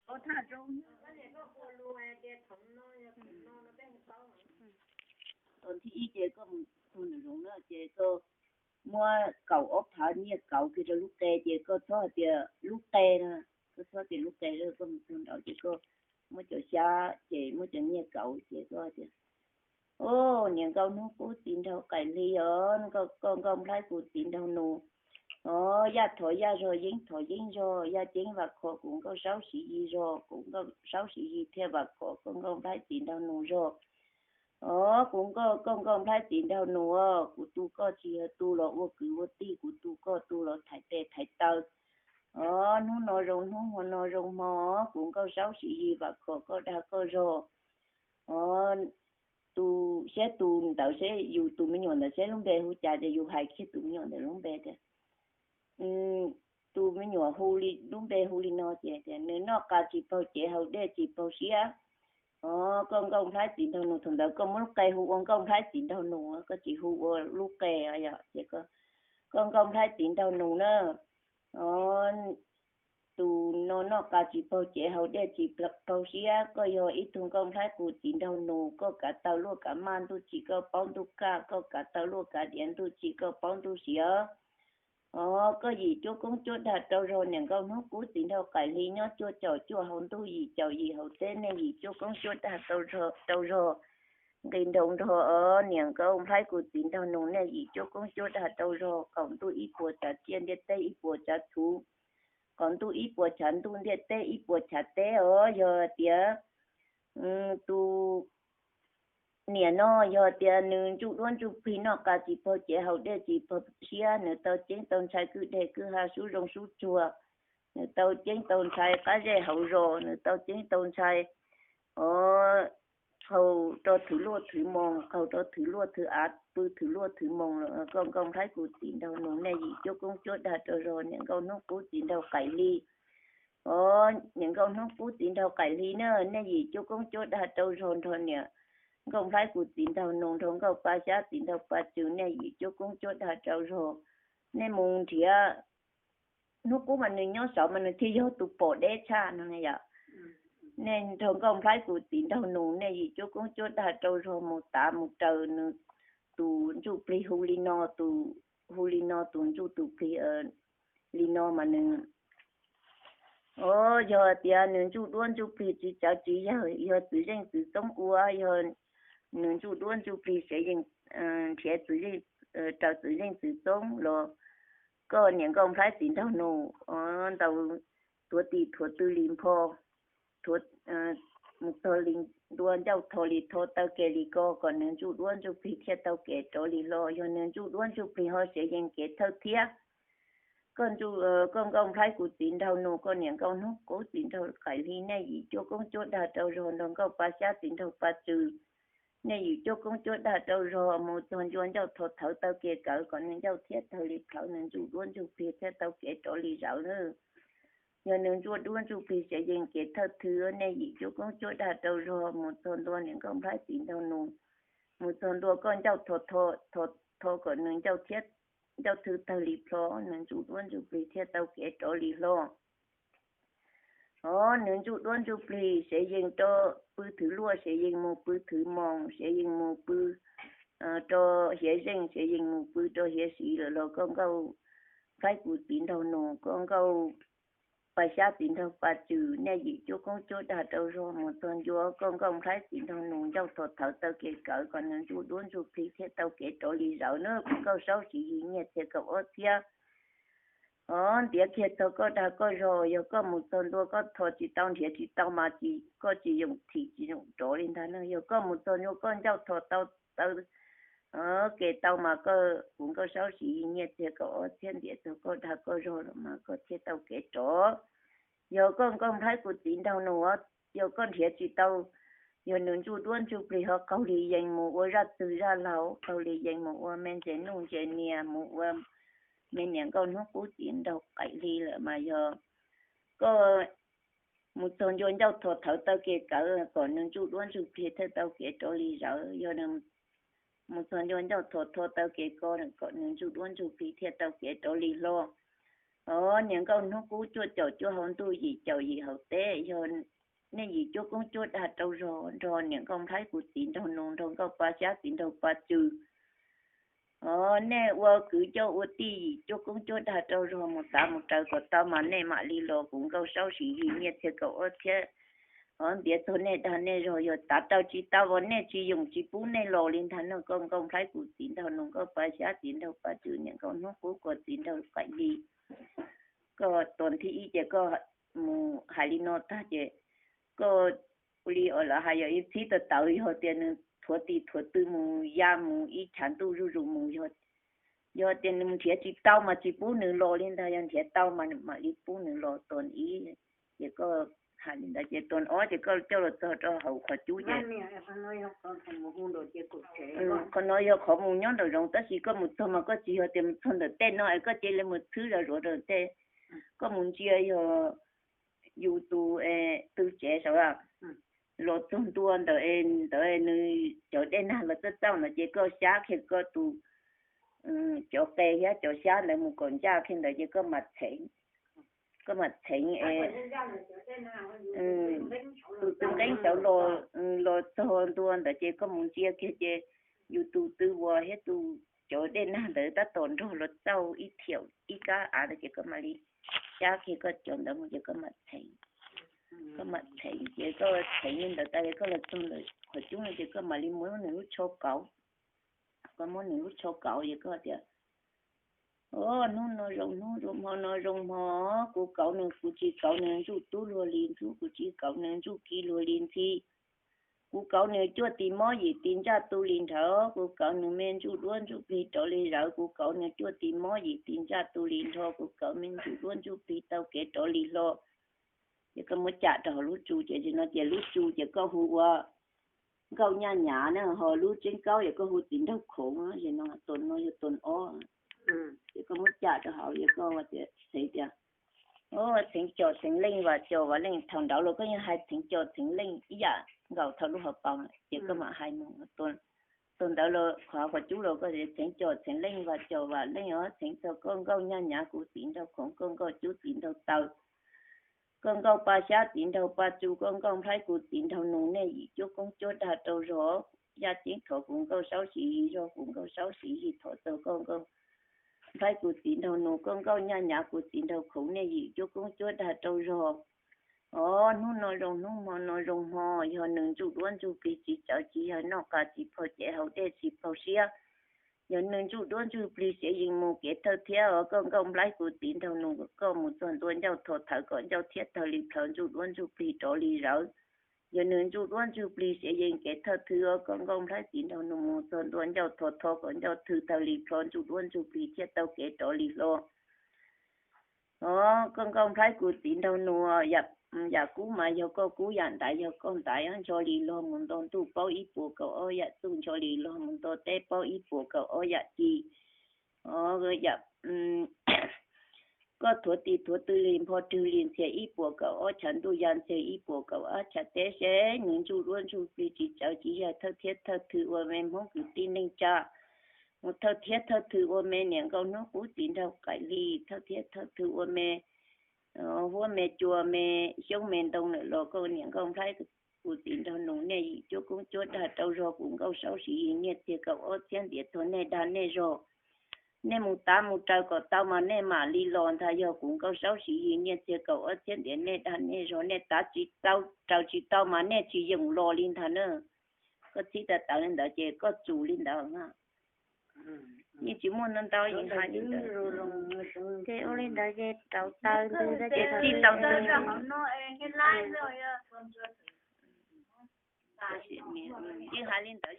Tus thib ib ces koj mus txog nraum zoov na ces koj muab kaum ob phav nyiaj kauv kiag rau lub qe ces koj txhob hais tias lub qe na, koj txhob tias lub qe, koj mus txog nraud ces koj muab cov xyab ces muab cov nyiaj kauv ces koj tias, Au, niam nkauj hnub qub txiv nraug qaim hli os, koj nkauj nplhaib kuv txiv nraug nus os, yaj thov yaj zog, yeeb thov yeeb zog, yaj ceeb vam khom kuv nkauj saub siv yig zog, kuv nkauj saub siv yig thiaj vam khom koj nkauj nplhaib txiv nraug nus zog. Os, kuv nkauj, koj nkauj nplhaib txiv nraug nus os, kuv tu koj tsis yog tu los ua kwv ua tij, kuv tu koj tu los thaiv tes thaiv taw. Os, hnub no zoo hnub, hmo no zoo hmo, kuv nkauj saub siv yig vam khom koj dag koj zog. Os, tus, saib tus ntawd seb yus tus me nyuam ntawd seb lub npe hu cas ces yus hais kiag tus me nyuam ntawd lub npe tias, tus me nyuam hu li, lub npe hu li no ces tias, Nws noj qa tsis paug cev, haus dej tsis paug siab. Os, koj nkauj nplhaib txiv nraug nus, thaum ntawd koj muab lub qe hu ua nkauj nplhaib txiv nraug nus, koj tsis hu ua lub qe os, yog ces koj nkauj nplhaib txiv nraug nus na. Os, tus no noj qa tsis paug cev, haus dej tsis paug siab, koj yog ib tug nkauj nplhaib kuv txiv nraug nus, koj kav taw luaj kav maj ntuj tsim, koj paub ntuj kaj, koj kav taw luaj kav diav ntuj tsim, koj paub ntuj siav. Os, koj yim cuab koob cuab dag rau zog, niam nkauj hnub qub txiv nraug qaim hli, nyob cuaj caum cuaj hauv ntuj, yim caum yim hauv teb, nej yim cuab koob cuab dag rau zog. Nqi nroo nrog os, niam nkauj nplhaib kuv txiv nraug nus, nej yim cuab koob cuab dag rau zog, qaum ntuj ib puas tsav tsiaj, ntiaj teb ib puas tsav txhu, qaum ntuj ib puas chav ntuj, ntiaj teb ib puas chav teb os. Yog tias tus niam no yog tias nws ntsuj duab ntsuj plig, noj qa tsis paug cev, haus dej tsis paug siab, nws tau ceeb tau ntshai kwj deg kwj ha, sub zoo sub tsuag, nws tau ceeb tau ntshai qab zej hauv zos, nws tau ceeb tau ntshai, os, qaug rau thwv luaj thwv moos, qaug rau thwv luaj thwv av, pw thwv luaj thwv moos, koj nkauj nplhaib kuv txiv nraug nus, nej yim cuab koob cuab dag rau zog, niam nkauj hnub qub txiv nraug qaim hli. Os, niam nkauj hnub qub txiv nraug qaim hli na, nej yim cuab koob cuab dag rau zog nrog niam nkauj nplhaib kuv txiv nraug nus, nrog nkauj pa xyab txiv nraug pa tsw, nej yim cuab koob cuab dag rau zog. Nej mus nrhiav, hnub qub mas nws nyob saud mas nws thiaj yog tus pom deb tshaj no ne yom. Nej nrog nkauj nplhaib kuv txiv nraug nus, nej yim cuab koob cuab dag rau zog mus tav mus raws nws. Tus ntsuj plig hu li no, tus hu li no, tus ntsuj tus plig li no mas nws, os, yog tias nws ntsuj duab ntsuj plig tsis txawv tsis yawg, yog txwv zeej txwv txoob ua, yog nws ntsuj duab ntsuj plig sev yees nrhiav txwv zeej, raws txwv zeej txwv txoob los koj niam nkauj nplhaib txiv nraug nus, ntaus thuav tim thuav tw li npho, mus txog li ntua ncauj tho li tho taw kev li ko kom nws ntsuj duab ntsuj plig thiaj tau kev rov li hlo. Yog nws ntsuj duab ntsuj plig ho sev yees kev thawj thiab. Koj ntsuj, koj nkauj nplhaib kuv txiv nraug nus, koj niam nkauj hnub qub txiv nraug qaim hli, nej yim cuab koob cuab dag rau zog nrog nkauj pa xyab txiv nraug pa tsw. Nej yim cuab koob cuab dag rau zog mus txog ncua ncauj tho thawv taw kev kawv kom nws ncauj thiab tawg li plhawv, nws ntsuj duab ntsuj plig thiaj tau kev rov li zawv na. Yog nws ntsuj duab ntsuj plig sev yees kev thawj thw, nej yim cuab koob cuab dag rau zog mus txog ntua niam nkauj nplhaib txiv nraug nus, mus txog ntua koj ncauj tho tho kom nws ncauj thiab ncauj thw tawg li plho, nws ntsuj duab ntsuj plig thiaj tau kev rov li hlo. Os, nws ntsuj duab ntsuj plig sev yees rau pw thwv luaj, sev yees mus pw thwv moos, sev yees mus pw rau hiav zeej, sev yees mus pw rau hiav siv lawm los koj nkauj nplhaib kuv txiv nraug nus, koj nkauj pa xyab txiv nraug pa tsw, nej yim cuab koob cuab dag rau zog mus txog ncua koj nkauj nplhaib txiv nraug nus ncauj tho thawv taw kev kawv kom nws ntsuj duab ntsuj plig thiaj tau kev rov li zawv na. Kuv nkauj saub siv yig nyiaj txiag kaum ob txhiab. Os, ntiav kiag txog koj dag koj zog, yog koj mus txog ntua koj tho tsis tau nrhiav tsis tau mas koj tsis yoom thim tsis yoom rov li ntag na. Yog koj mus txog ntua koj ncauj tho tau taw kev tau mas koj, kuv nkauj saub siv yig nyiaj txiag kaum ob txhiab ntiav txog koj dag koj zog los mas koj thiaj tau kev rov. Yog koj nkauj nplhaib kuv txiv nraug nus, yog koj nrhiav tsis tau, yog nws ntsuj duab ntsuj plig ho qaug li yees mus ua zaj txwg zaj laug, qaug li yees mus ua me ntses nuj ntses nias, mus ua me niam nkauj hnub qub txiv nraug qaim hli lawm mas yog koj mus txog ncua ncauj tho thawv taw kev kawv kom nws ntsuj duab ntsuj plig thiaj tau kev rov li zawv. Yog mus txog ncua ncauj tho tho taw kev ko kom nws ntsuj duab ntsuj plig thiaj tau kev rov li hlo. Os, niam nkauj hnub qub cuaj caum cuaj hauv ntuj, yim caum yim hauv teb, yog nej yim cuab koob cuab dag rau zog nrog niam nkauj nplhaib kuv txiv nraug nus, nrog nkauj pa xyab txiv nraug pa tsw. Os, nej ua kwv coj ua tij yim cuab koob cuab dag rau zog mus tav mus raws kom tau mas nej mam li los kuv nkauj saub siv yig nyiaj txiag kaum ob txhiab. Os, ntiav txog nej dag nej zog, yog tav raws tsis tau uas nej tsis yoom tsis pub nej los li ntag no. Koj nkauj nplhaib kuv txiv nraug nus, nkauj pa xyab txiv nraug pa tsw, niam nkauj hnub qub kuv txiv nraug qaim li, koj tus thib ib ces koj mus hais li no tag ces koj ua li os, lawv hais yog ib txhib tawv tawv, yog tias nws thuav tim thuav tw mus ya mus ib tshav ntuj zuj zus mus, yog tias nws nrhiav tsis tau mas tsis pub nws los li ntag, yog nrhiav tau mas mam li pub nws los. Tus ib ces koj hais li ntawd ces tus ob ces koj coj los txog rau hauv qhov cub ces qhov no yog qhov mus nyob nraum zoov, tab sis koj mus txog mas koj tsis yog tias mus txog ntawm tej no es koj cia li mus txhwb zov zuav rau tej. Koj mus ntsia yog yus tus tw tsev saud los txog ntua ntawm ntawd nws cov dej nag los txawj txauj ntawd ces koj xyab kiag koj tus cov qe thiab cov xyab ntawd mus kom ncaj kiag ntawd ces koj mam txheev, koj mam txheev es tus tw nqeeb saud los txog ntua ntawd ces koj mus ntsia kiag ces yus tus tw uas thiab tus cov dej nag ntawd tab tom nrog los txauj ib thiaum ib kab av ntawd ces koj mam li xyab kiag koj cov ntawd mus ces koj mam txheev, koj mam txheev ces koj txheev li ntawd tas es koj los txog ntawm qhov cub no ces koj mam li muab nws lub tsho kauv, koj muab nws lub tsho kauv ces koj tias, Os, hnub no zoo hnub, zoo hmo no zoo hmo, kuv kauv nws, kuv tsis kauv nws ntsuj tub luag li ntsuj, kuv tsis kauv nws ntsuj ki luag li ntxhi. Kuv kauv nws cuaj tis mob yim tis ntsaj tu li nrhawv, kuv kauv nws me ntsuj duab ntsuj plig rov li zawv, kuv kauv nws cuaj tis mob yim tis ntsaj tu li nrho, kuv kauv me ntsuj duab ntsuj plig tau kev rov li hlo. Ces koj muab cam rau hauv lub tsu ces no ces lub tsu ces koj hu ua nkauj nyaj nyav na, ho lub tseeb kaub ces koj hu txiv nraug khoov no, tus no yog tus ob. Ces koj muab cam rau hauv ces koj tias, txheev tias, txheev cov txheev leej vam cov vam leej, thaum ntawd los koj yeej hais txheev cov txheev leej ib yam nkaus thaum lub hauv paus ces koj mam hais mus. Tus ntawd los qhov qhov cub los koj txheev cov txheev leej vam cov vam leej os, txheev txog koj nkauj nyaj nyav kuv txiv nraug khoov, koj nkauj cub txiv nraug taw, koj nkauj pa xyab txiv nraug pa tsu, koj nkauj nplhaib kuv txiv nraug nus, nej yim cuab koob cuab dag rau zog, yaj ceeb thov kuv nkauj saub siv yig zog, kuv nkauj saub siv yig thov txog koj nkauj nplhaib kuv txiv nraug nus, koj nkauj nyaj nyav kuv txiv nraug khoov, nej yim cuab koob cuab dag rau zog. Os, hnub no zoo hnub hmo no zoo hmo, yog nws ntsuj duab ntsuj plig tsis tsawv tsis yawg, noj qab tsis phau cev, haus dej tsis phau siab, yog nws ntsuj duab ntsuj plig siav yees mus kev thawj thiab os, koj nkauj nplhaib kuv txiv nraug nus, koj mus txog ntua ncauj thov thawv kom ncauj thiab tawg li plho, ntsuj duab ntsuj plig rov li zawv. Yog nws ntsuj duab ntsuj plig siav yees kev thawj thwj os, koj nkauj nplhaib txiv nraug nus, mus txog ntua ncauj thov tho kom ncauj thwj tawg li plho, ntsuj duab ntsuj plig thiab tau kev rov li hlo. Os, koj nkauj nplhaib kuv txiv nraug nus, yam kub mas yog koj kub, yam ntaiv yog koj ntaiv, ncho li log mus nto ntuj paub ib puas kaum ob yam txuj, ncho li log mus nto teb paub ib puas kaum ob yam ci. Os, yam koj thuav tis thuav tw li npho rwg li ntxhias ib puas kaum ob chav ntuj, ya ntxhias ib puas kaum ob chav teb, seb nws ntsuj duab ntsuj plig tsis tsawv tsis yawg, thawj thiab thawj thwj ua me Hmoob kwv tij neej tsa, mus thawj thiab thawj thwj ua me niam nkauj hnub qub txiv nraug qaim li, thawj thiab thawj thwj ua me huab me cua me xyoob me ntoo lawm los koj niam nkauj nplhaib kuv txiv nraug nus, nej yim cuab koob cuab dag rau zog, kuv nkauj saub siv yig nyiaj txiag kaum ob txhiab ntiav txog nej dag nej zog. Nej mus tav mus raws kom tau mas nej mam li los ntag, yog kuv nkauj saub siv yig nyiaj txiag kaum ob txhiab ntiav nej dag nej zog, nej tav tsis tau raws tsis tau mas nej tsis yoom los li ntag na. Koj txhib tawv tawv li ntawd ces koj tsum li ntawd na. Yeej tsis muaj ntau ntau, yeej hais li ntawd. Ces ua li ntawd ces rauv taws ntws ces txij tau ntws. Yeej hais li ntawd.